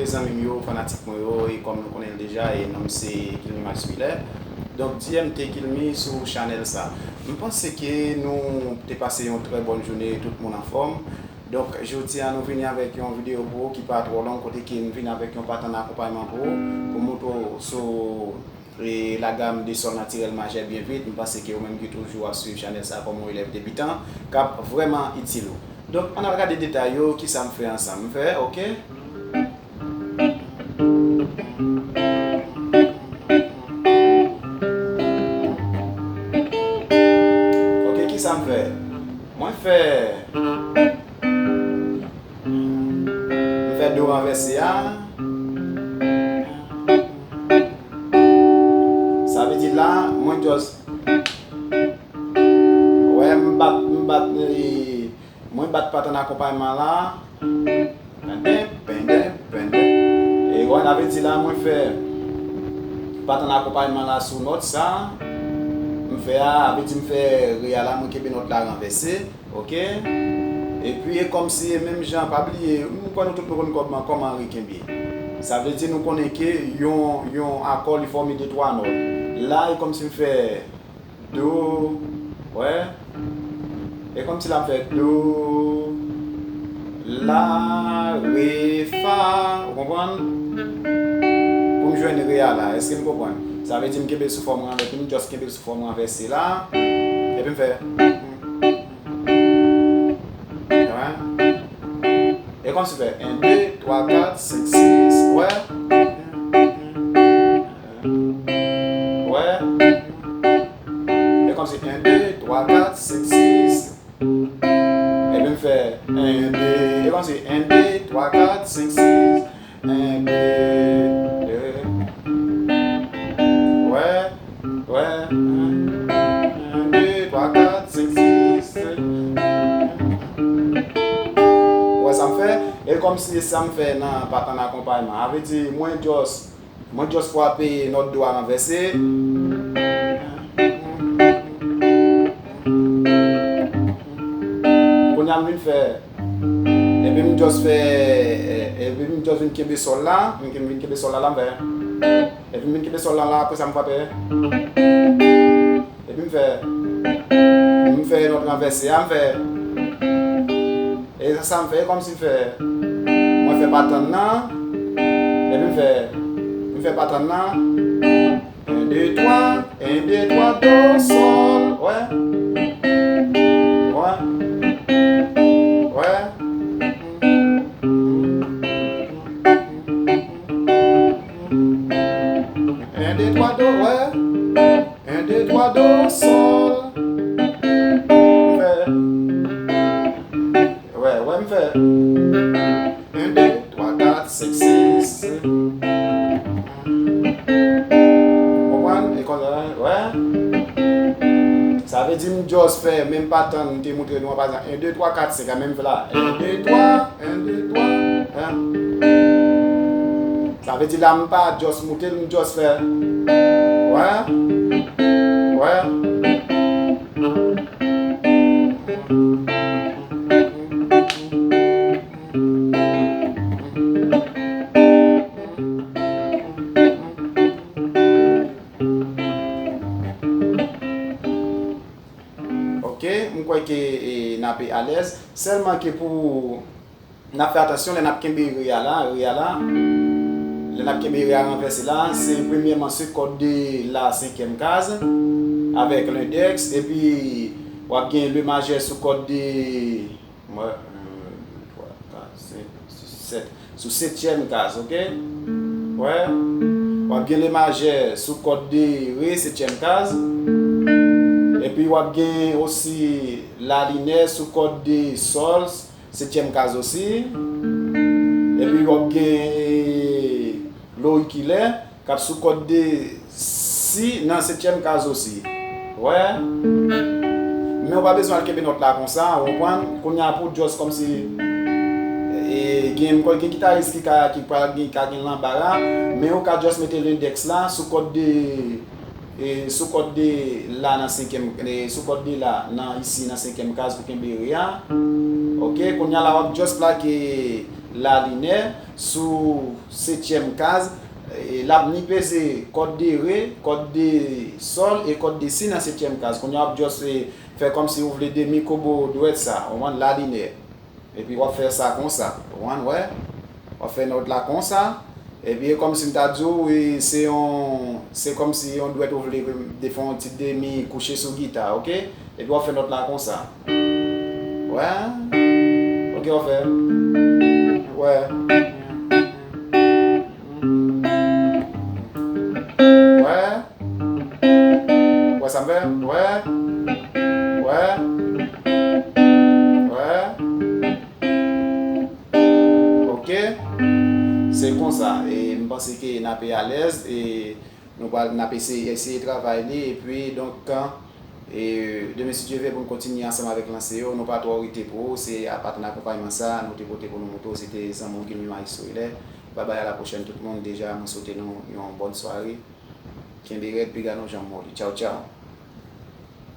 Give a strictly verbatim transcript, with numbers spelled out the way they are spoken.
zanmi m yo, fanatik mwen yo, e kòm nou konnen l deja, e non m se Kilmi Max Miller. Donk, D M T Kilmi sou chanèl sa. M panse ke nou te pase yon trè bòn jounen, tout moun anfòm. Donk, jodi a, nou vini avèk yon videyo pou ou ki pa twò long, kote ke m vini avèk yon pattern akonpayman pou ou, pou montre w sou e la gamme de sol natirèl majè byen vit. M panse ke ou menm ki toujou ap swiv chanèl sa kòm yon elèv debitan, k ap vrèman itil ou. Donk, ann al gade detay yo, kisa m fè ansanm. M fè, oke. Oke, kisa m fè? Mwen fè M fè do ranvèse a. Sa vle di la, mwen just, wè, m bat, m bat, e, mwen bat pattern akonpayman la. Penden, penden, penden. E wè, sa vle di la, mwen fè pattern akonpayman la sou nòt sa. M fè a, sa vle di m fè re a la, mwen kenbe nòt la ranvèse. Oke? Epi, e kòmsi, e menm jan, pa bliye, m kwè nou tout nou konn kòman, kòman re kenbe. Sa vle di nou konnen ke yon, yon akò, li fòme de twa nòt. La, e kòmsi m fè do, wè. E kòmsi la m fè do, la, re, fa, ou konprann? Pou m jwenn re a la, èske n konprann? Sa vle di m kenbe l sou fòm ranvè-, m just kenbe l sou fòm ranvèse la. Epi m fè. Wè. E kòmsi fè en, de, twa, kat, senk, sis, wè. Wè. E kòmsi en, de, twa, kat, senk, sis. Epi m fè en, de. E kòmsi en, de, twa, kat, senk, sis. En, de, de. Wè, wè. En, de, twa, kat, senk, sis. Wè sa m fè? E kòmsi sa m fè nan pattern akonpayman. Sa vle di, mwen just, mwen just frape nòt do a ranvèse. Kounye a m vin fè, epi m just fè, epi m just vin kenbe sòl la, m vin kenbe sòl la, la m fè. Epi m vin kenbe sòl la, la, apre sa m frape. Epi m fè, m fè nòt ranvèse a, m fè. E sa, sa m fè, e kòmsi m fè, mwen fè pattern nan, epi m fè, m fè pattern nan. En, de, twa, en, de, twa, do, sòl. Wè. Wè. Wè. En, de, twa, do, wè. En, de, twa, do, sòl. M fè. Wè, wè, m fè. En, de, twa, kat, senk, sis. Konprann? E konsa, wè. Sa vle di m just fè menm pattern m te montre nou an, pa egzanp, en, de, twa, kat, senk, a menm fè la. En, de, twa, en, de, twa, en. Sa vle di la, m pa just moute l, m just fè. Wè. Wè. Ok, m kwè ke, e, n ape alèz. Sèlman ke pou n ap fè atansyon lè n ap kenbe re a la, re a la. Lè n ap kenbe re a ranvèse la, se premyèman se kòd de la senkyèm kaz avèk lendèks, epi w ap gen le majè sou kòd de, mwen, en, de, twa, kat, senk, sis, sèt, sou setyèm kaz, ok? Wè. W ap gen le majè sou kòd de re, setyèm kaz. Epi w ap gen osi la minè sou kòd de sòl, setyèm kaz osi. Epi w ap gen, e, lorikilè k ap sou kòd de si nan setyèm kaz osi. Wè. Men w pa bezwen al kenbe nòt la konsa, ou konprann? Kounye a pou w just kòmsi, e, gen, m kwè gen gitaris ki ka, ki pral gen, ka gen lanbara, men ou ka just mete lendèks la sou kòd de, e, sou kòd de la nan senkyèm, e, sou kòd de la nan isi nan senkyèm kaz pou kenbe re a. Ok, kounye a la w ap just plake lalinè sou setyèm kaz, e l ap ni peze kòd de re, kòd de sòl e kòd de si nan setyèm kaz. Kounye a w ap just, e, fè kòmsi w vle demi kobo dwèt sa, w konprann, lalinè. Epi w ap fè sa konsa, w konprann, wè? W ap fè nòt la konsa. Epi e kòmsi m ta di w, e, se yon, se kòmsi yon dwèt ou vle de fè yon ti demi kouche sou gita, oke? Epi w ap fè nòt la konsa. Wè? Oke, w ap fè. Wè? Wè? Wè sa m fè? Wè? Wè? Wè? Oke. Se konsa. E m panse ke n ape alèz. E nou pral, n ap eseye, eseye travay li. Epi, donk, e demen, si Dye vle, pou n kontinye ansanm avèk lanse yo, nou pa twò rete pou ou. Se apati nan akonpayman sa, nou te pote pou nou montre w. Se te zanmi w Gilmy Maestro Hilaire. Babay, a la pwochèn, tout moun. Deja, mwen swete nou yon bòn sware. Kenbe rèd, piga nou janm moli. Tchaw, tchaw.